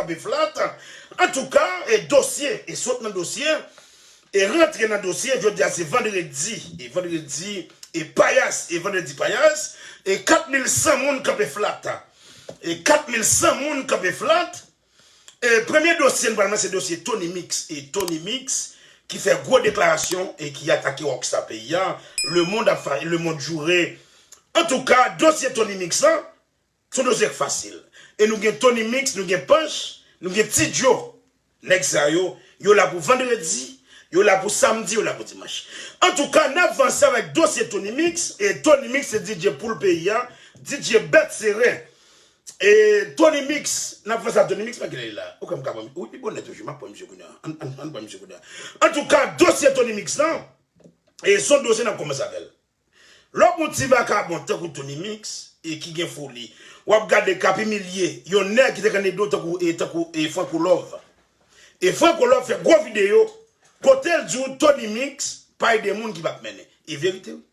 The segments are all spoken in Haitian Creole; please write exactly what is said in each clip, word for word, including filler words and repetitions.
kanpe flat. Antouka, e dosye, e sot nan dosye, e rantre nan dosye, jodi a se vandredi, e vandredi, e payas, e vandredi payas, e kat mil san moun kanpe flat. E kat mil san moun kanpe flat. E premye dosye nou pral nan se dosye Tony Mix. E Tony Mix ki fè gwo deklarasyon e ki atake Rockstar peyi a. Lemonn ap fa-, lemonn joure. Antouka, dosye Tony Mix lan, se yon dosye k fasil. E nou gen Tony Mix, nou gen Panch, nou gen Ti Djo. Nèg sa yo, yo la pou vandredi, yo la pou samdi, yo la pou dimanch. Antouka, n ap vanse avèk dosye Tony Mix, e Tony Mix se D J poul peyi a, D J bèt seren. E Tony Mix, n ap vanse ak Tony Mix, pa genlè li la. Ou kwè m ka pran, wi, li bonè toujou, m ap pran misye kounye a. Ann, ann, ann pran misye kounye a. Antouka, dosye Tony Mix lan, e se yon dosye n ap kòmanse avè l. Lè w pran yon ti vakabon tankou Tony Mix, e ki gen foli, w ap gade k ap imilye yon nèg ki te konn ede w tankou, e tankou, e Franco Love. E Franco Love fè gwo videyo, kote l di w Tony Mix pa ede moun ki p ap mennen. E verite wi.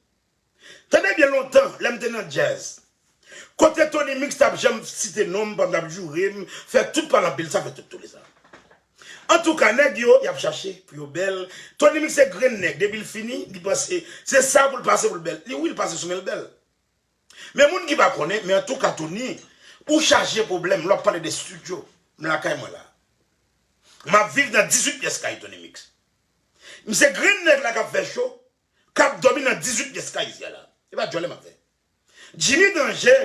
Tande byen lontan, lè m te nan djaz. Kote Tony Mix t ap janm site non m, pandan l ap joure m, fè tout pale anpil, sa fè tout toule sa. Antouka, nèg yo, y ap chache pou yo bèl. Tony Mix se grenn nèg, depi l fini, li panse, se sa pou l pase pou l bèl. Li, wi, l pase sou men l bèl. Men moun ki pa konnen, men antouka, Tony, ou chaje pwoblèm, lè w ap pale de estidyo, m lakay mwen la. M ap viv nan dizuit pyès kay Tony Mix. M se grenn nèg la k ap fè cho, k ap dòmi nan dizuit pyès kay isi a la. E pa djòlè m ap fè. Jimmy Danje,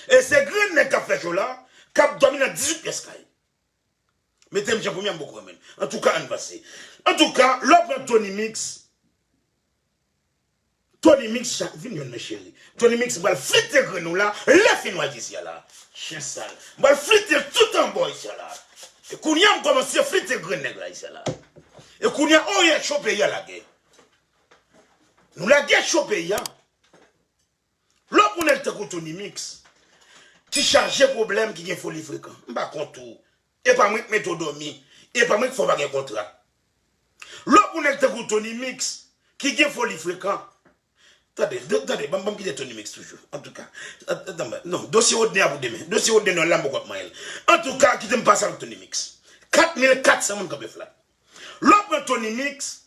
e se grenn nèg k ap fè cho la, k ap dòmi nan dizuit pyès kay. Mete m jan premye a m poko renmen. Antouka, ann vanse. Antouka, lè w pran Tony Mix, Tony Mix, vin jwenn mwen cheri. Tony Mix, m pral flite grenn ou la, lè fin w al isi a la. Chen sal. M pral flite l tout anba w isi a la. E kounye a m kòmanse flite grenn nèg la isi a la. E kounye a, o, e cho peyi a lage. Nou lage cho peyi a. Lè w pran nèg tankou Tony Mix, ki chaje pwoblèm, ki gen foli frekan, m pa kont ou. E pa mwen k mete w dòmi. E pa mwen k fè w pa gen kontra. Lè w pran nèg tankou Tony Mix, ki gen foli frekan, tande, tande, ban m kite Tony Mix toujou. Antouka, non, dosye Rodney a pou demen. Dosye Rodney non, la m poko ap manyen l. Antouka, kite m pase avèk Tony Mix. Kat mil kat san moun kanpe flat. Lè w pran Tony Mix,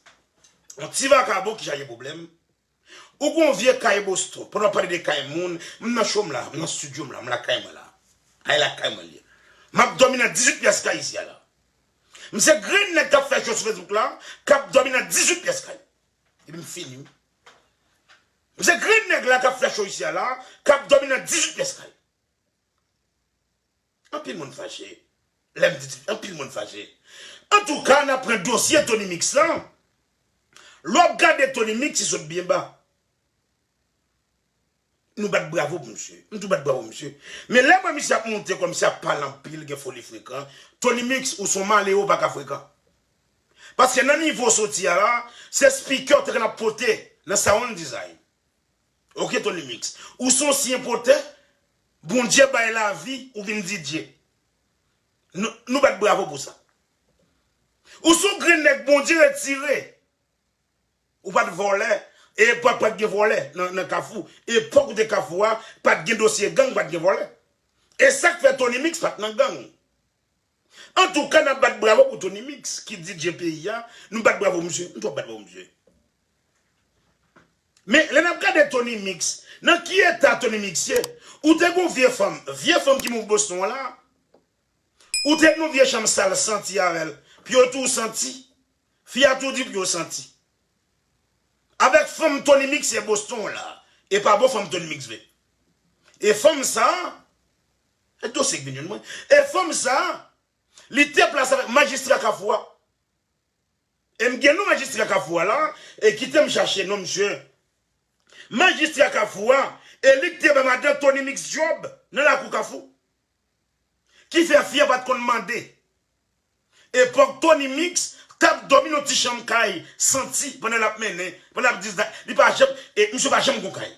yon ti vakabon ki chaje pwoblèm, ou gen yon vye kay Boston. Pandan w pale de kay moun, m nan cho m la, m nan estidyo m la, m lakay mwen la. Ay lakay mwen li ye. M ap dòmi nan dizuit pyès kay isi a la. M se grenn nèg k ap fè cho sou Facebook la, k ap dòmi nan dizuit pyès kay. Epi m fini wi. M se grenn nèg la k ap fè cho isi a la, k ap dòmi nan dizuit pyès kay. Anpil moun fache. Lè m di anpil moun fache. Antouka, n ap pran dosye Tony Mix lan. Lè w ap gade Tony Mix, li sot byen ba. Nou bat bravo pou misye. M tou bat bravo misye. Men lè m wè misye ap monte kòmsi ap pale anpil, gen foli frekan. Tony Mix, ou se yon malewo, ou pa ka frekan. Paske nan nivo w soti a la, se speaker w te konn ap pote nan sound design. Ok, Tony Mix. Ou se yon syen potè, Bondye bay lavi, ou vin D J. Nou, nou bat bravo pou sa. Ou se yon grenn nèg Bondye retire. Ou pa t vòlè. E epòk pa t gen vòlè nan, nan Kafou. Epòk ou te Kafou a, pa t gen dosye gang, pa t gen vòlè. E sa k fè Tony Mix pa t nan gang. Antouka, n ap bat bravo pou Tony Mix, ki D J peyi a. Nou bat bravo misye. M twò bat bravo misye. Men, lè n ap gade Tony Mix, nan ki eta Tony Mix ye? Ou te gon vye fanm, vye fanm ki move Boston an la. Ou te gon vye chanm sal santi avè l. Pye w tou santi. Fi a tou di pye w santi. Avèk fanm Tony Mix ye Boston an la. E pa bon fanm Tony Mix vre. E fanm sa, e dosye k vin jwenn mwen. E fanm sa, li te plase avèk majistra Kafou a. E m gen non majistra Kafou a la, e kite m chache non misye. Majistra Kafou a, e li k te ba madan Tony Mix djòb nan lakou Kafou. Ki fè fi a pa t konn mande. Epòk Tony Mix t ap dòmi nan ti chanm kay santi pandan l ap mennen, pandan l ap diz, li pa janm, e misye pa janm gon kay.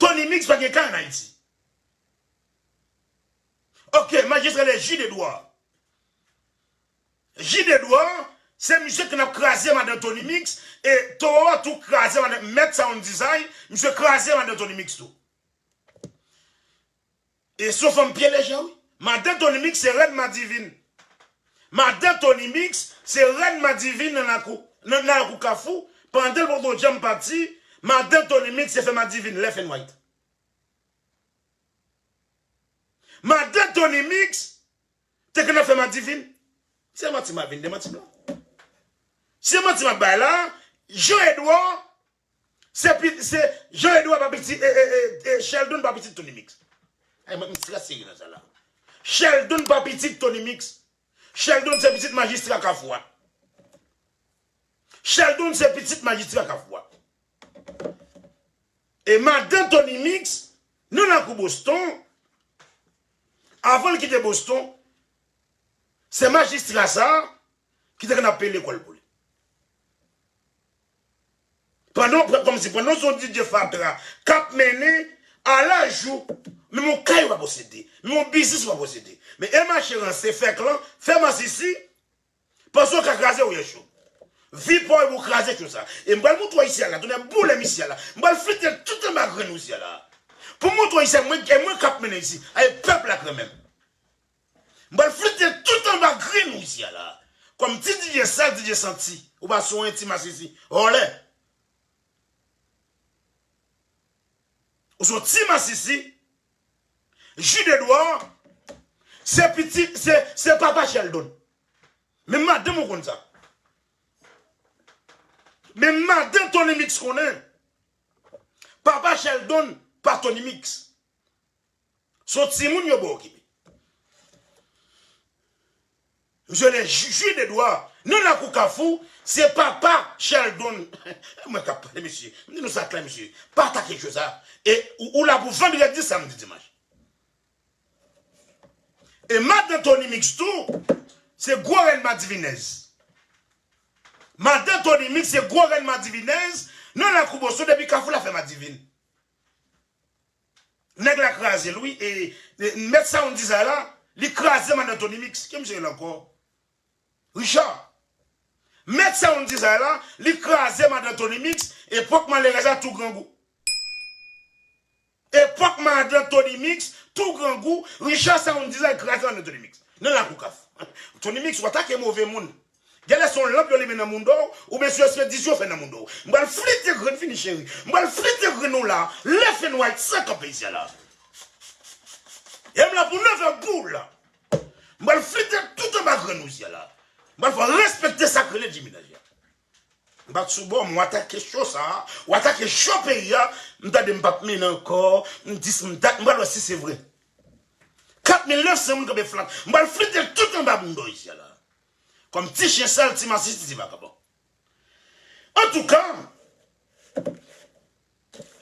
Tony Mix pa gen kay ann Ayiti. Ok, majistra le Jude Edouard. Jude Edouard, se misye ki t ap kraze madan Tony Mix, e towo a tou kraze madan, mèt sound design, misye kraze madan Tony Mix tou. E se yon fanm pye lejè, wi. Madan Tony Mix se rèn madivin. Madan Tony Mix se rèn madivin nan lakou, nan, nan lakou Kafou. Pandan l poko janm pati, madan Tony Mix se fè madivin, left and right. Madan Tony Mix te konn ap fè madivin. Se manti m ap vin demanti m la. Se manti m ap bay la. Jean Edouard, se pi-, se Jean Edouard pa pitit, e, e, e, e, Sheldon pa pitit Tony Mix. Ay, mwen, m trè serye nan sa la. Sheldon pa pitit Tony Mix. Sheldon se pitit majistra Kafou a. Sheldon se pitit majistra Kafou a. E madan Tony Mix, nan lakou Boston, avan l kite Boston, se majistra sa a ki te konn ap peye lekòl pou li. Pandan, kòmsi pandan se yon D J fatra k ap mennen, alajou, menm yon kay ou pa posede, menm yon biznis ou pa posede. Men e mache ranse, fè klan, fè masisi, panse w ka kraze w ye cho. Vi pa w pou w kraze cho sa. E m pral montre w isi a la, tonnè boule m isi a la. M pral flite tout anba grenn ou isi a la. Pou m montre w isi a, mwen, e mwen k ap mennen isi. A, e pèp la k renmen m. M pral flite tout anba grenn ou isi a la. Kòm ti D J sal, D J santi. Ou pa sou yon ti masisi. Vòlè. Ou sou ti masisi. Jude Edouard, se pitit, se, se papa Sheldon. Men madanm ou konn sa. Men madan Tony Mix konnen. Papa Sheldon pa Tony Mix. Se yon timoun yo ba okipe. Misye rele Ju-, Jude Edouard. Nan lakou Kafou, se papa Sheldon. Mwen k ap pale, mesye. M di nou sa klè, mesye. Pa atake cho sa. E ou, ou la pou vandredi, samdi, dimanch. E madan Tony Mix tou, se gwo rèn madivinèz. Madan Tony Mix se gwo rèn madivinèz. Nan lakou Boston, depi Kafou la fè madivin. Nèg la kraze l, wi. E, e mèt sound design la, li kraze madan Tony Mix. Ki misye rele ankò? Richard. Mèt sound design la, li kraze madan Tony Mix, epòk malerèz la tou grangou. Epòk madan Tony Mix tou grangou, Richard sound design kraze madan Tony Mix. Nan lakou Kafou. Tony Mix, w atake move moun. Genlè se yon lanp yo limen nan mouda w, oubyen se yon espedisyon fè nan mouda w. M pral flite grenn, fini cheri. M pral flite grenn ou la, left and right, san kanpe isi a la. E m la pou nèf è boul. M pral flite tout anba grenn ou isi a la. M pral fè w respekte sa k rele Jimmy Naja. M pa t sou bò, m w atake cho sa a, w atake cho peyi a, m tande m p ap mennen ankò, m dis m dat, m pral wè si se vre. Kat mil nèf san moun kanpe flat, m pral flite tout anba bounda w isi a la. Kòm ti chen sal, ti masisi, ti vakabon. Antouka,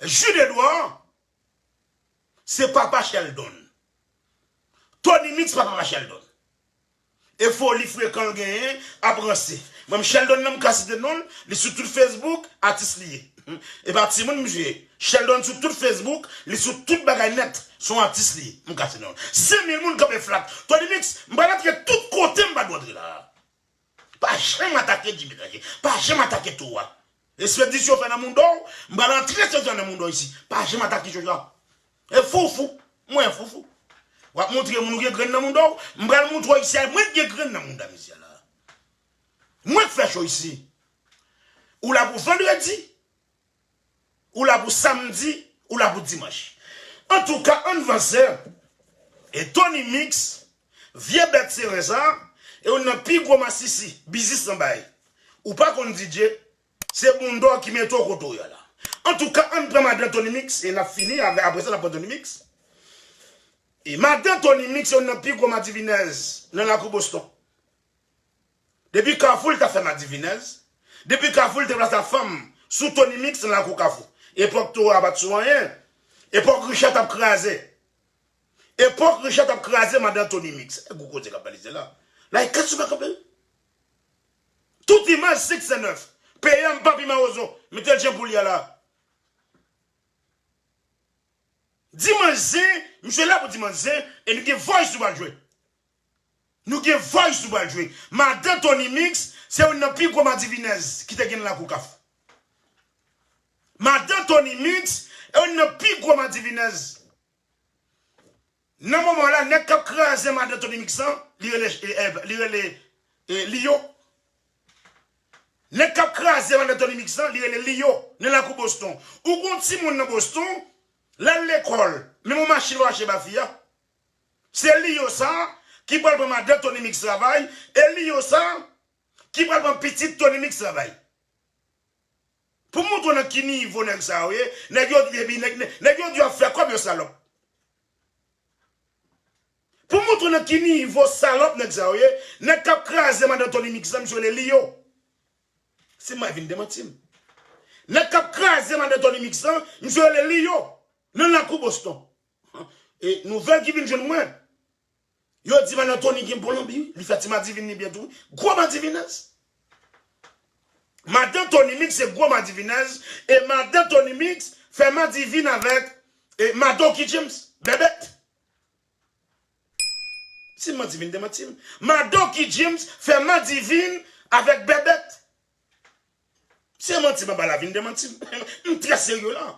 Jude Edouard, se papa Sheldon. Tony Mix pa papa Sheldon. E foli frekan l genyen ap ranse. Mwen, Sheldon nan m ka site non l, li sou tout Facebook, atis li ye. E pa timoun misye ye. Sheldon sou tout Facebook, li sou tout bagay nèt, se yon atis li ye. M ka site non l. Senk mil moun kanpe flat. Tony Mix, m pral antre tout kote m pa dwe antre la. Pa janm atake Jimmy Naja. Pa janm atake Towa. Espedisyon fè nan mouda w, m pral antre espedisyon nan mouda w isi. Pa janm atake Jojo. E foufou. Mwen foufou. W ap montre moun ou gen grenn nan mouda w. M pral montre w isi a, mwen gen grenn nan mouda m isi a la. Mwen k fè cho isi. Ou la pou vandredi. Ou la pou samdi, ou la pou dimanch. Antouka, ann vanse. E Tony Mix, vye bèt seren sa, e youn nan pi gwo masisi, biznis nan bay. Ou pa konn D J, se bounda w ki mete w kote w ye la. Antouka, ann pran madan Tony Mix, e n ap fini, avè-, apre sa, n ap pran Tony Mix. E madan Tony Mix, se youn nan pi gwo madivinèz nan lakou Boston. Depi Kafou, li t ap fè madivinèz. Depi Kafou, li te plase fanm sou Tony Mix nan lakou Kafou. Epòk Towa pa t sou anyen. Epòk Richard t ap kraze. Epòk Richard t ap kraze madan Tony Mix. E gwo koze k ap pale la. Like, kat sou pa kanpe. Tout imaj senk san nèf. P M Papi Mawozo. Mete l jan pou l ye la. Dimanch zen, misye la pou dimanch zen, e nou gen voice nou pral jwe. Nou gen voice nou pral jwe. Madan Tony Mix, se youn nan pi gwo madivinèz ki te gen nan lakou Kafou. Madan Tony Mix, se youn nan pi gwo madivinèz. Nan moman la, nèg k ap kraze madan Tony Mix lan, li rele, eh, eh, li rele, eh, Liyo. Nèg k ap kraze madan Tony Mix lan, li rele Liyo, nan lakou Boston. Ou gon timoun nan Boston, l al lekòl, menm yon machin pa achte ba fi a. Se Liyo sa ki pral pran madan Tony Mix travay, e Liyo sa ki pral pran pitit Tony Mix travay. Pou montre w nan ki nivo nèg sa yo ye, nèg yo, epi nèg, nèg yo di yo ap fè kòb, yo salòp. Pou montre w nan ki nivo salòp nèg sa yo ye, nèg k ap kraze madan Tony Mix lan, misye rele Liyo. Si m pa vin demanti m. Nèg k ap kraze madan Tony Mix lan, misye rele Liyo. Nan lakou Boston. E nouvèl ki vin jwenn mwen. Yo di madan Tony gen bon lanbi, li fè ti madivin li byen tou. Gwo madivinèz. Madan Tony Mix se gwo madivinèz, e madan Tony Mix fè madivin avèk, e, Madoki James, Bèbèt. Si m manti, vin demanti m. Madoki James fè madivin avèk Bèbèt. Se manti m ap ba la, vin demanti m. M trè serye la.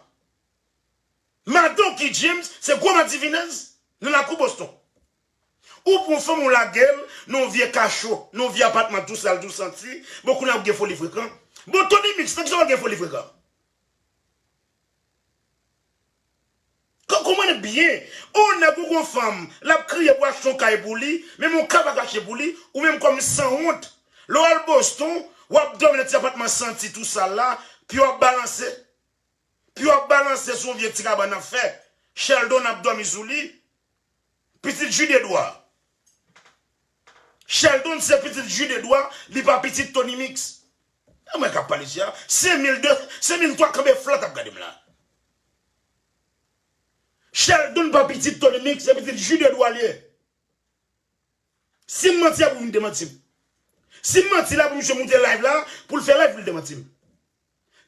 Madoki James se gwo madivinèz nan lakou Boston. Ou pran fanm ou lage l nan yon vye kacho, nan yon vye apatman tou sal, tou santi, bon kounye a ou gen foli frekan. Bon, Tony Mix, nan kisa w gen foli frekan? K-, konprann byen, yon nèg ou gon fanm, l ap kriye pou achte yon kay pou li, menm yon kay pa ka achte pou li, ou menm kòm sanwont. Lè w al Boston, w ap dòmi nan ti apatman santi tou sal la, pye w ap balanse. Pye w ap balanse sou yon vye ti kabann an fè. Sheldon ap dòmi sou li. Pitit Jude Edouard. Sheldon se pitit Jude Edouard, li pa pitit Tony Mix. E mwen k ap pale isi a. Senk mil de, senk mil twa kanpe flat ap gade m la. Sheldon pa pitit Tony Mix, se pitit Jude Edouard li ye. Si m manti a pou vin demanti m. Si m manti la pou misye moute live la, pou l fè live pou l demanti m.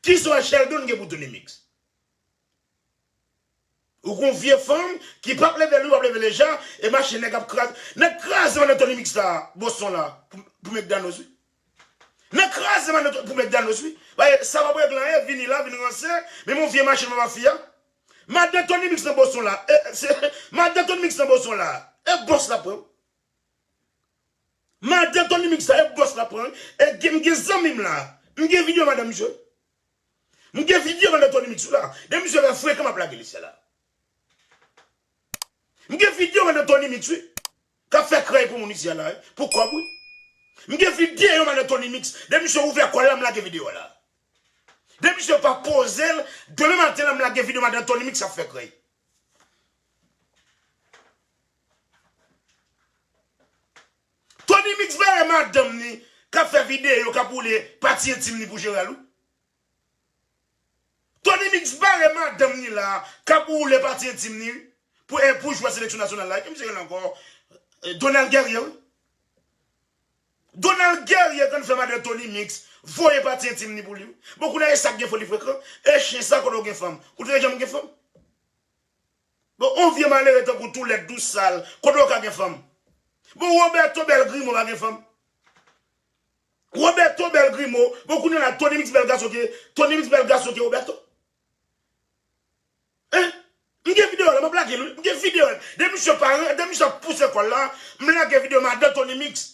Kisa Sheldon gen pou Tony Mix? Ou gon vye fanm ki p ap leve li, w ap leve li deja, e machin nèg ap kraze. Nèg kraze madan Tony Mix la, Boston la, pou, pou McDonald's, wi. Nèg kraze madan Tony pou McDonald's, wi. Paske sa p ap regle anyen, vini la, vin ranse, menm yon vye machin pa ba fi a. Madan Tony Mix nan Boston la, e, se, madan Tony Mix nan Boston la, e bòs la pran. Madan Tony Mix la, e bòs la pran. E gen, m gen zanmi m la. M gen videyo madan misye. M gen videyo madan Tony Mix la. De misye fè frekan m ap lage li isi a la. M gen videyo madan Tony Mix, wi. K ap fè krèy pou moun isi a la, wi. Pou kòb, wi. M gen videyo madan Tony Mix. De misye ouvè kò l la, m lage videyo a la. De misye pa poze l, demen maten la, m lage videyo madan Tony Mix ap fè krèy. Tony Mix bare madanm ni k ap fè videyo, k ap woule pati entim ni pou Gerald, wi. Tony Mix bare madanm ni la, k ap woule pati entim ni, wi. Pou, e, pou jwè seleksyon nasyonal la. Ki misye rele ankò? E, Donald Guerrier, wi. Donald Guerrier konn fè madan Tony Mix voye pati entim ni pou li, wi. Bon, kounye a, e sa k gen foli frekan? E chen sa, kote w gen fanm? Ou te janm gen fanm? Bon, on vye malere tankou Toulèt, Dous Sal, kote w ka gen fanm? Bon, Roberto Bèl Grimo pa gen fanm. Roberto Bèl Grimo, bon, kounye a la, Tony Mix bèl gason ke, Tony Mix bèl gason ke Roberto. Hein? M gen videyo la, m ap lage l, wi. M gen videyo la. De misye pa, de misye ap pouse kò l la, m lage videyo madan Tony Mix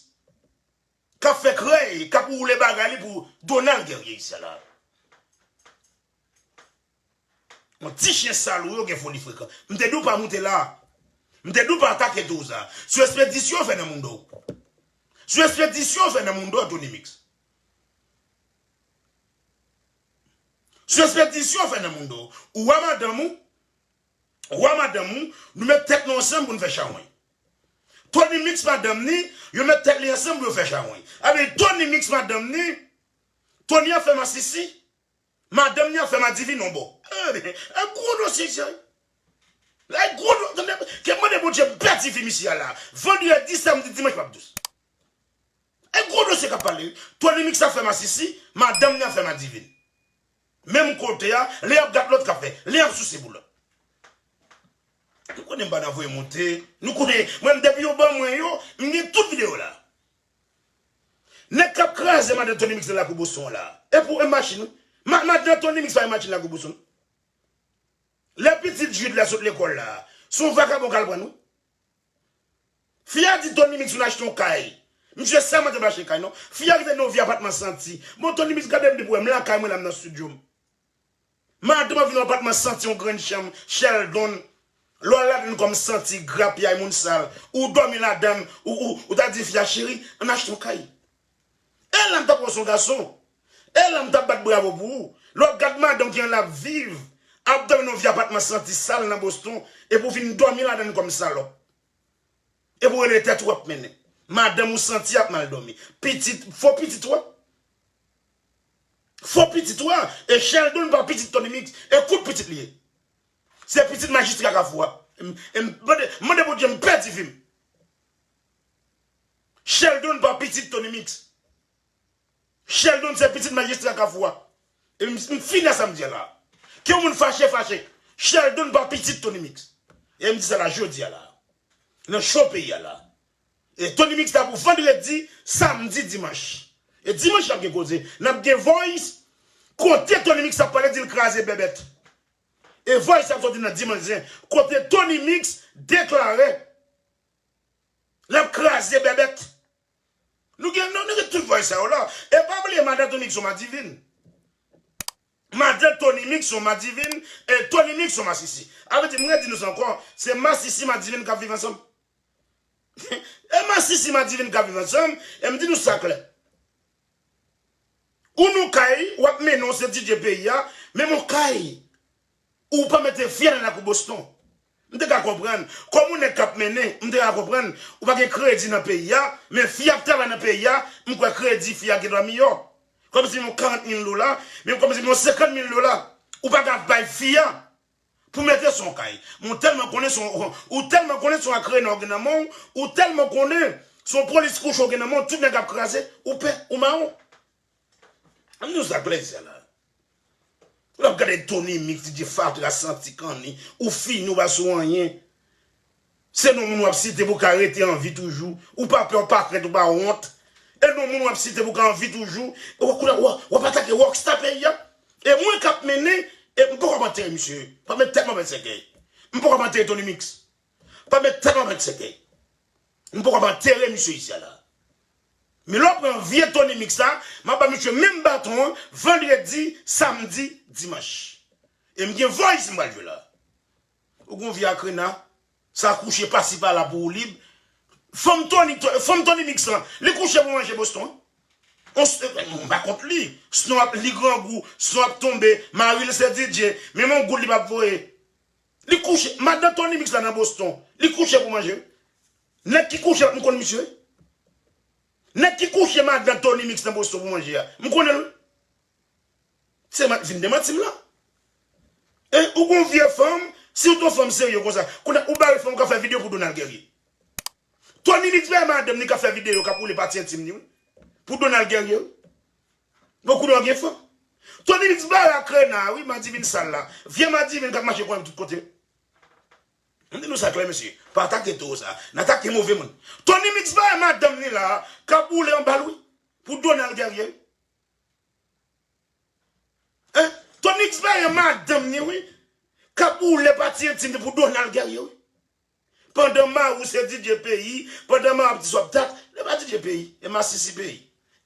k ap fè krèy, k ap woule bagay li pou Donald Guerrier isi a la. Yon ti chen sal ou yo gen foli frekan. M te di w pa moute la. M te di w pa atake tou sa. Sou ekspedisyon w fè nan moun do. Sou ekspedisyon w fè nan moun do, Tony Mix. Sou ekspedisyon w fè nan moun do. Ou a madanm ou, ou a madanm ou, nou met tèt nou ansanm pou n fè chawony. Tony Mix madanm ni, yo met tèt li ansanm pou yo fè chawony. Abi Tony Mix madanm ni, Tony ap fè masisi, madanm ni ap fè madivin on bò. E, e gwo dosye sa. E gwo do-, tande, ke mande Bondye bèti fi misye a la. Vandredi, samdi, dimanch p ap dous. E gwo dosye k ap pale. Tony Mix ap fè masisi, madanm ni ap fè madivin. Menm kote a, li ap gad lòt k ap fè, li ap souse pou lòt. Nou konnen m pa nan voye monte. Nou konnen, mwen, depi yo ban mwen yo, m gen tout videyo la. Nèg k ap kraze madan Tony Mix nan lakou Boston la. E pou en machin, wi. Ma-, madan Tony Mix pa en machin lakou Boston. Lè pitit Jude la sot lekòl la, se yon vakabon k al pran l, wi. Fi a di Tony Mix vin achte yon kay. Misye sèlman te vle achte kay, non. Fi a rete nan yon vye apatman santi. Bon, Tony Mix, gade m byen pou wè, m lakay mwen la, m nan estidyo m. Madanm an vin nan apatman santi, yon grenn chanm, Sheldon. Lè w al ladann kòm santi, grapyay, moun sal, ou dòmi ladann, ou, ou, ou ta di fi a, cheri, ann achte yon kay. E la m t ap wè w se yon gason. E la m t ap bat bravo pou ou. Lè w gad madanm ki an la ap viv, ap dòmi nan yon vye apatman santi sal nan Boston, epi w vin dòmi ladann kòm salòp. Epi w rele tèt ou ap mennen. Madanm ou santi ap mal dòmi. Pitit, fo pitit ou a. Fo pitit ou a. E Sheldon pa pitit Tony Mix. E kout pitit li ye. Se pitit majistra Kafou a. M, m, mande, mande Bondye m pèdi vi m. Sheldon pa pitit Tony Mix. Sheldon se pitit majistra Kafou a. E m, m fini a sa m di a la. Ke yon moun fache, fache. Sheldon pa pitit Tony Mix. E m di sa la jodi a la. Nan cho peyi a la. E Tony Mix la pou vandredi, samdi, dimanch. E dimanch n ap gen koze. N ap gen voice. Kote Tony Mix ap pale di l kraze bèbèt. E voice ap soti nan dimanch zen. Kote Tony Mix deklare l ap kraze bèbèt. Nou gen, nou, nou gen tout voice sa yo la. E pa bliye madan Tony Mix yon madivin. Madan Tony Mix yon madivin, e Tony Mix yon masisi. A vle di, m redi nou sa ankò, se masisi madivin k ap viv ansanm. E masisi madivin k ap viv ansanm, e m di nou sa klè. Ou nan kay, w ap mennen w se D J peyi a, menm yon kay. Ou pa mete fi a nan lakou Boston. M te ka konprann. Kòm ou nèg k ap mennen, m te ka konprann. Ou pa gen kredi nan peyi a, men fi a ap travay nan peyi a, m kwè kredi fi a gen dwa miyò. Kòmsi yon karant mil dola, men kòmsi yon senkant mil dola. Ou pa ka bay fi a pou mete sou yon kay. Men ou tèlman konnen se yon, ou tèlman konnen se yon akrena ou gen nan men w, ou tèlman konnen se yon polis kouche ou gen nan men w, tout nèg ap kraze, ou pè, ou mawon. Ann di nou sa klè isi a la. Ou ap gade Tony Mix, D J Fatra, Santi Kanni, ou fini, ou pa sou anyen. Se non moun w ap site pou ka rete an vi toujou. Ou pa pè, ou pa krent, ou pa wont. E non moun w ap site pou ka an vi toujou. E w ap, w ap, w ap atake rockstar peyi a. E mwen k ap mennen, e m poko ap antere misye. Pa met tèt mwen avèk sèkèy. M poko ap antere Tony Mix. Pa met tèt mwen avèk sèkèy. M poko ap antere misye isi a la. Men lè w pran vye Tony Mix la, m ap ba misye menm baton an vandredi, samdi, dimanch. E m gen voice m pral jwe la. Ou gon vye akrena, sa kouche pasi pala pou ou lib. Fanm Tony, fanm Tony Mix lan, li kouche pou manje Boston. On s-, m pa kont li. Snow ap, li grangou, Snow ap tonbe, mari l se D J, menm on goud li p ap voye. Li kouche, madan Tony Mix la nan Boston, li kouche pou manje. Nèg ki kouche, m konn misye. Nèg ki kouche madan Tony Mix nan Boston pou manje a, m konnen l. Se ma-, vin demanti m la. E ou gon vye fanm, si w t on fanm serye konsa, kounye a ou bare fanm ou ka fè videyo pou Donald Guerrier. Tony Mix bay madanm li ka fè videyo, k ap woule pati entim li, wi. Pou Donald Guerrier, wi. Bon, kounye a w gen fanm. Tony Mix bay akrena, wi, madivin sal la. Vye madivin k ap mache konnen tout kote. M di nou sa klè, mesye. Pa atake towo sa. N atake move moun. Tony Mix bay madanm li la, k ap woule anba l, wi. Pou Donald Guerrier. Hein? Tony Mix bay madanm ni, wi. K ap woule pati entim ni pou Donald Guerrier, wi. Pandan mari w se D J peyi, pandan mari w ap di sa w ap dat, li pa D J peyi, e masisi peyi.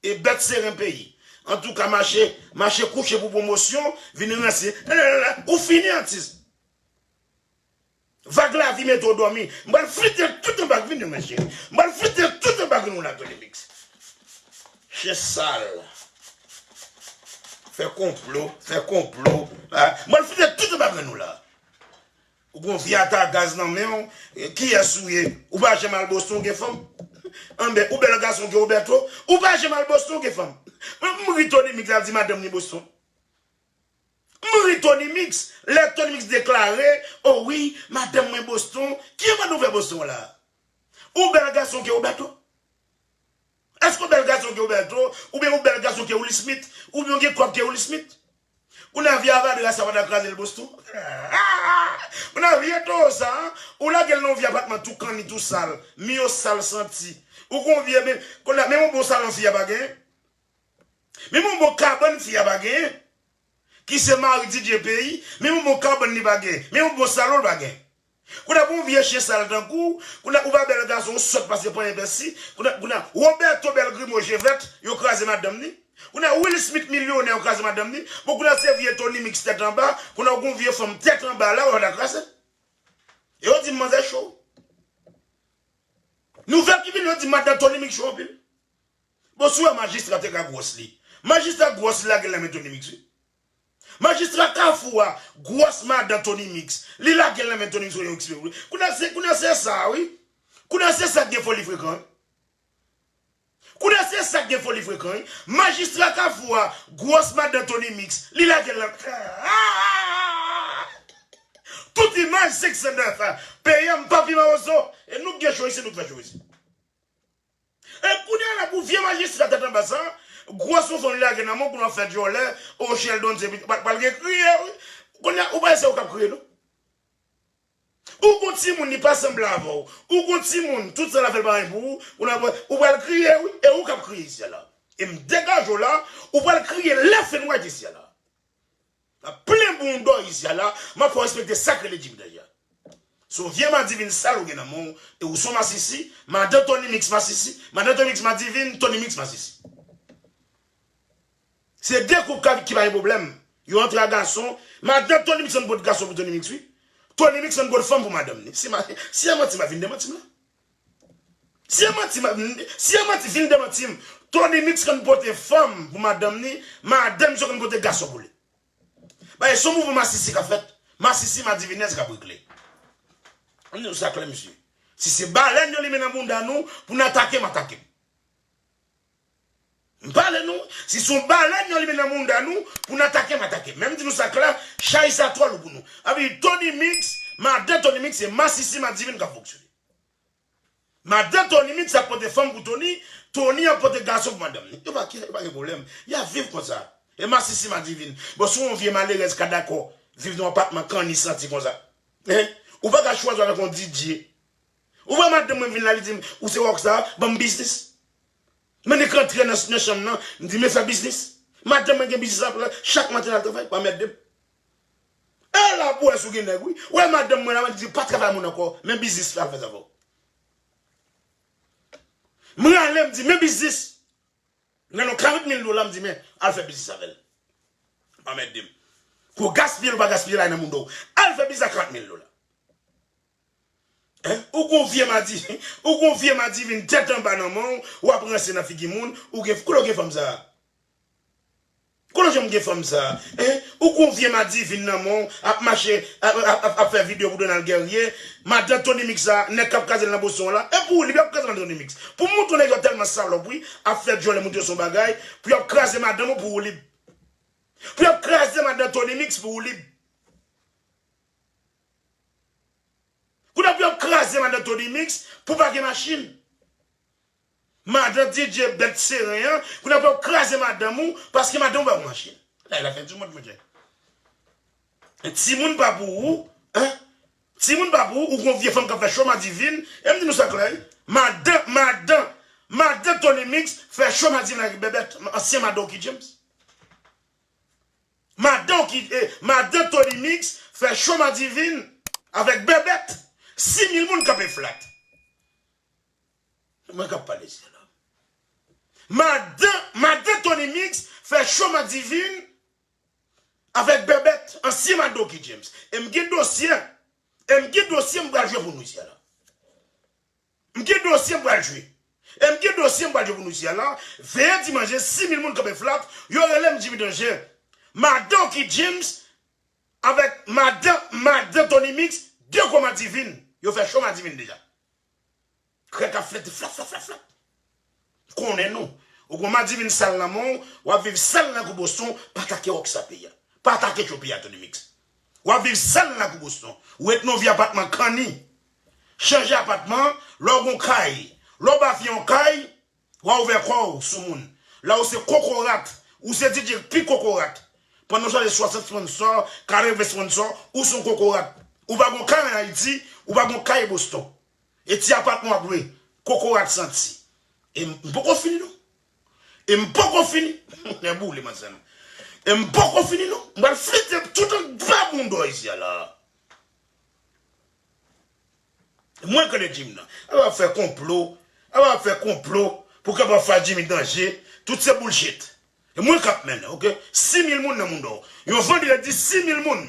E bèt seren peyi. Antouka, mache, mache kouche pou pwomosyon, vin ranse. Ou fini, atis. Vag lavi mete w dòmi. M pral flite tout anba, vini men cheri. M pral flite tout anba grenn ou la, Tony Mix. Chen sal. Fè konplo, fè konplo. Ah, m pral flite tout anba grenn ou la. Ou gon vye ata gaz nan men w, kiyès ou ye? Ou pa janm al Boston, ou gen fanm? Anben, ou bèl gason ke Roberto, ou pa janm al Boston, ou gen fanm? M ri Tony Mix la di madanm ni Boston. M ri Tony Mix, lè Tony Mix deklare, o wi, madanm mwen Boston, ki mande w fè Boston la? Ou bèl gason ke Roberto? Èske ou bèl gason ke Roberto? Oubyen ou bèl gason ke Will Smith? Oubyen ou gen kòb ke Will Smith? Ou nan vye avadra sa pa ta kraze l Boston? Ou nan vye towo sa, ou lage l nan yon vye apatman tou kanni, tou sal, miyo sal santi. Ou gon vye, men, kounye a, menm yon bon salon fi a pa genyen. Menm yon bon kabann fi a pa genyen. Ki se mari D J peyi, menm yon bon kabann li pa genyen. Menm yon bon salon li pa genyen. Kounye a pou yon vye chen sal tankou, kounye a ou pa bèl gason, ou sòt pase panyen pèsi, kounye a, kounye a Roberto bèl grimo je vèt, yo kraze madanm ni. Kounye a Will Smith milyonè, yo kraze madanm ni. Bon, kounye a se vye Tony Mix tèt anba, kounye a ou gon vye fanm tèt anba la, ou pa ta kraze. E yo di m manzè cho. Nouvèl ki vini, yo di madan Tony Mix cho anpil. Bon, si w wè majistra te ka gwòs li. Majistra gwòs li lage l nan men Tony Mix, wi. Majistra Kafou a, gwòs madan Tony Mix. Li lage l nan men Tony Mix, yo eksprime, wi. Kounye a se, kounye a se sa, wi. Kounye a se sa k gen foli frekan, wi. Kounye a se sa k gen foli frekan, wi. Majistra Kafou a, gwòs madan Tony Mix. Li lage l nan. Tout imaj senk san nèf a. Peyi a m pa pi mawozo. E nou k gen cho isi, nou k fè cho isi. E kounye a la pou vye majistra tèt anba sa, gwòs yon fanm li lage nan men w pou n ap fè djòlè, o Sheldon se pral gen kriye, wi. Kounye a, ou pa wè se ou k ap kriye, non? Ou gon timoun, li pa sanble avè w. Ou gon timoun, tout sa l ap fè l pa anyen pou ou, ou nan, ou pral kriye, wi, e ou k ap kriye isi a la. E m degaje w la, ou pral kriye left and right isi a la. Ap plen bouda w isi a la, m ap fè w respekte sa k rele Jimmy Danja. Se yon vye madivin sal ou gen nan men w, e ou se yon masisi, madan Tony Mix masisi, madan Tony Mix madivin, Tony Mix masisi. Se de koup ka, ki pa gen pwoblèm. Yo antre a gason, madan Tony Mix konn pot gason pou Tony Mix, wi. Tony Mix konn pot fanm pou madanm ni. Si ma, si e manti, ma vin demanti m la. Si e manti, ma, si e manti, vin demanti m. Tony Mix konn pote fanm pou madanm ni, madanm misye konn pote gason pou li. Bagay se yon mouvman masisi k ap fèt. Masisi madivinèz k ap regle. Ann di nou sa klè, mesye. Si se balèn yo limen nan bounda nou, pou n atake m, atake m. M pale nou, si se yon balèn yo limen nan bounda nou, pou n atake m, atake m. Men m di nou sa klè, chay sa twò lou pou nou. Sa vle di Tony Mix, madan Tony Mix, se masisi madivin k ap fonksyone. Madan Tony Mix ap pote fanm pou Tony, Tony ap pote gason pou madanm ni. Yo pa, yo pa gen pwoblèm. Y ap viv konsa. E masisi madivin. Bon, si w yon vye malerèz ka dakò viv nan yon apatman kanni santi konsa. Hein? Ou pa ka chwazi avèk yon D J. Ou wè madanm mwen vin la, li di m, ou se rockstar, ban m biznis. Men li k antre nan, nan chanm nan, m di, men fè biznis. Madanm mwen gen biznis ap la, chak maten l al travay, pa mèt de m. E la pou wè si w gen nèg, wi. Ou wè madanm mwen la, mwen di, pa travay moun ankò, men biznis la, al fè sa avè w. M rale, m di, men biznis. Nan yon karant mil dola, m di, men, al fè biznis avè l. Pa mèt de m. Kou gaspiye l ou pa gaspiye l, al nan moun do. Al fè biznis a karant mil dola. Hein? Ou gon vye madi, ou gon vye madivin tèt anba nan men w, w ap ranse nan figi moun, ou gen, kote w gen fanm sa a? Kote w janm gen fanm sa a? Hein? Ou gon vye madivin nan men w, ap mache, ap, ap, ap, ap fè videyo pou Donald Guerrier, madan Tony Mix sa, nèg k ap kraze l nan Boston an la, e pou ou li, y ap kraze madan Tony Mix. Pou m montre w nèg yo tèlman salòp, wi, ap fè djòlè, montre yo se yon bagay, pou y ap kraze madanm ou pou ou li. Pou y ap kraze madan Tony Mix pou ou li. Kounye a pou y ap kraze madan Tony Mix pou pa gen machin. Madan D J bèt seren an, kounye a pou y ap kraze madanm ou paske madanm ou pa gen machin. La, la fen di mond, monchè. Timoun pa pou ou, hein? Timoun pa pou ou, ou gon vye fanm k ap fè cho madivin. E m di nou sa klè, wi. Madan, madan, madan Tony Mix fè cho madivin avèk Bèbèt, ansyen madan Oky James. Madan ki, eh, madan Tony Mix fè cho madivin avèk Bèbèt. Sis mil moun kanpe flat. Mwen k ap pale isi a la. Madan, madan Tony Mix fè cho madivin avèk Bèbèt, ansyen madan Oky James. E m gen dosye. E m gen dosye m pral jwe pou nou isi a la. M gen dosye m pral jwe. E m gen dosye m pral jwe pou nou isi a la. Veye dimanch, sis mil moun kanpe flat, yo rele m Jimmy Danger. Madan Oky James avèk madan, madan Tony Mix, de gwo madivin. Yo fè cho madivin deja. Krèk ap flète, flap, flap, flap, flap. Konnen nou. Ou gon madivin sal nan men w, w ap viv sal nan kou Boston, pa atake rockstar peyi a. Pa atake cho peyi a, Tony Mix. W ap viv sal nan kou Boston. Ou ret nan yon vye apatman kanni. Chanje apatman, lè w gon kay. Lè w ba fi yon kay, w a ouvè kò w sou moun. Lè w se kokorat, ou se D J pi kokorat. Pandan w chache swasant sponsò, katreven sponsò, ou se yon kokorat. Ou pa gon kay ann Ayiti, ou pa gon kay Boston. E ti apatman w ap lwe, kokorat santi. E m, m poko fini non. E m poko fini. Nèg boule manzè non. E m poko fini non. M pral flite tout anba bounda w isi a la. Mwen konnen Jimmy nan. Ap ap fè konplo. Ap ap fè konplo pou kapab fè Jimmy danje. Tout se bullshit. E mwen k ap mennen, oke? Sis mil moun nan Moundou. Yon vandredi, sis mil moun.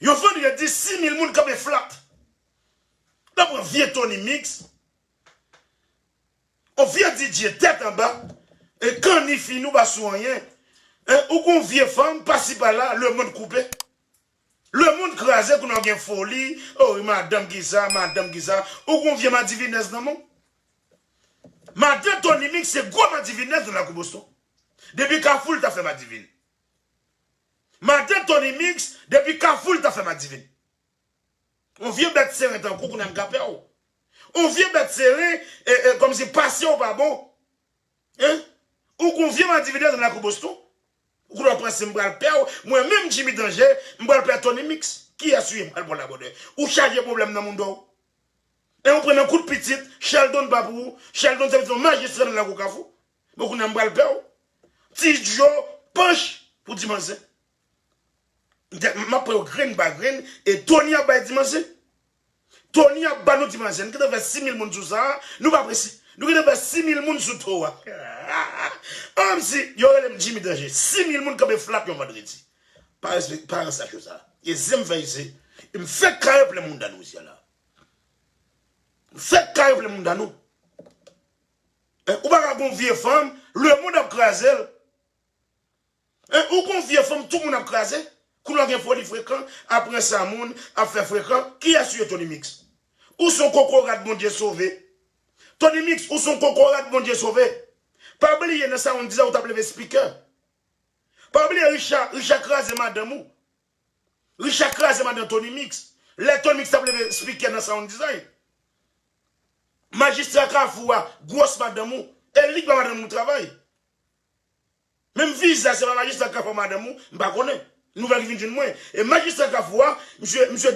Yon vandredi, sis mil moun kanpe flat. Nan pran vye Tony Mix. On vye D J tèt anba. E kanni fin ou pa sou anyen. E, ou gon vye fanm, pasi pala, lemonn koupe. Lemonn kraze, kounye a w gen foli. O, madanm ki sa, madanm ki sa. Ou gon vye madivinèz nan men w. Madan Tony Mix se gwo madivinèz nan lakou Boston. Depi Kafou, l ta fè madivin. Madan Tony Mix, depi Kafou, l ta fè madivin. On vye bèt seren tankou kounye a m ka pè w. On vye bèt seren, e, e, kòmsi pase w pa bon. Hein? Ou gon vye madivinèz nan lakou Boston? Ou konnen w panse m pral pè w? Mwen menm Jimmy Danje, m pral pè Tony Mix. Kiyès ou ye m pral pran labòdè? Ou chaje pwoblèm nan Moundou. E ou pran nan kout pitit, Sheldon pa pou ou. Sheldon se pitit yon majistra nan lakou Kafou. Bon, kounye a m pral pè w. Ti Djo, panch pou Dimanzen. M ap pran yo grenn pa grenn, e Tony ap bay Dimanzen. Tony ap ban nou Dimanzen. Nou gentan fè sis mil moun sou sa, nou pa prese. Nou gentan fè sis mil moun sou to a. Ann si, yo rele m Jimmy Danje. Sis mil moun kanpe flat yon vandredi. Pa respek-, pa ranse ak yo sa. E zen m fè isi. M fèk kare plen moun dan nou isi a la. M fèk kare plen moun dan nou. Eh, ou pa ka gon vye fanm, lemonn ap kraze l. Eh, ou gon vye fanm, tout moun ap kraze. Kounye a gen foli frekan, ap pran sa moun, ap fè frekan. Kiyès ou ye, Tony Mix? Ou se yon kokorat Bondye sove. Tony Mix, ou se yon kokorat Bondye sove. Pa bliye nan sound design ou t ap leve speaker. Pa bliye Richard, Richard kraze madanm ou. Richard kraze madanm Tony Mix. Lè Tony Mix t ap leve speaker nan sound design. Majistra Kafou a, gwòs madanm ou. E li k ba madanm ou travay. Menm viza, se pa majistra Kafou a madanm ou, m pa konnen. Nouvèl ki vin jwenn mwen. E majistra Kafou a, misye, misye